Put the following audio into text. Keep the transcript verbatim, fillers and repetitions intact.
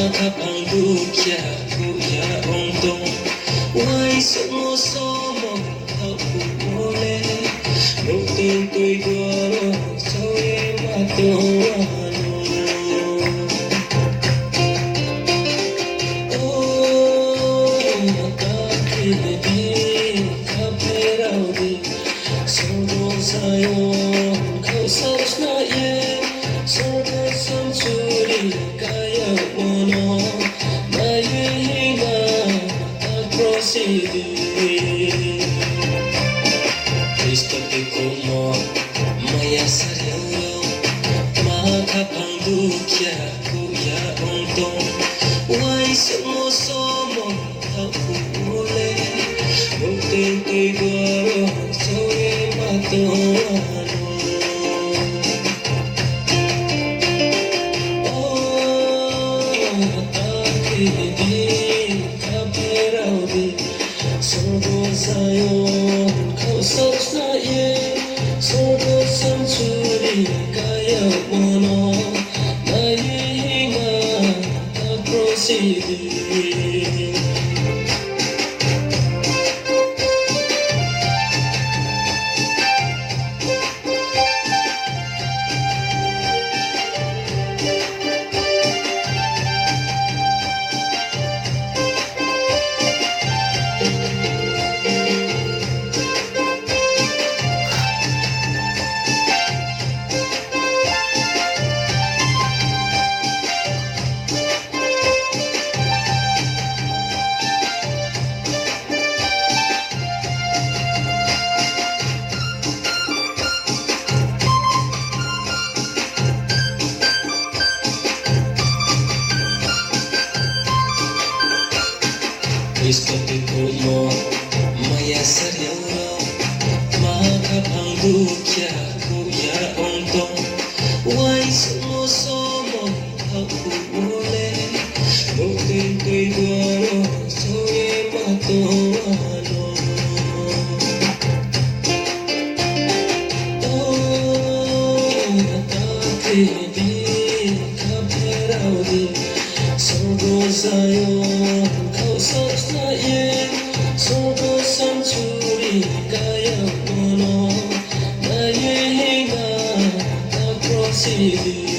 Khaphang dukha kouh ya ong tong, uaingsouhmo somo thaoh phuh wo le, nouhtoing toi duaro chau ye ma tong ano. O, ta khe di, kha pherao di, sorgo Zion khaoh saohsna ye, sorgo century ka yagmo no nai ye hingna ta krosi di. Khristo tuikhouhmo maya sariang rao, tma khaphang dukha kouh ya ong tong, uaingsouhmo somo thaoh phuh wo le, nouhtoing toi duaro chau ye ma tong ano. O, ta khe di, kha pherao di, sorgo Zion khaoh saohsna ye, sorgo century ka yagmo no nai ye hingna ta krosi di. Khristo tuikhouhmo maya sariang rao, tma khaphang dukha kouh ya ong tong, uaingsouhmo somo thaoh phuh wo le, nouhtoing toi duaro chau ye ma tong ano. O, ta khe di, kha pherao di, sorgo Zion khaoh saohsna ye, sorgo century ka yagmo no nai ye hingna ta krosi di.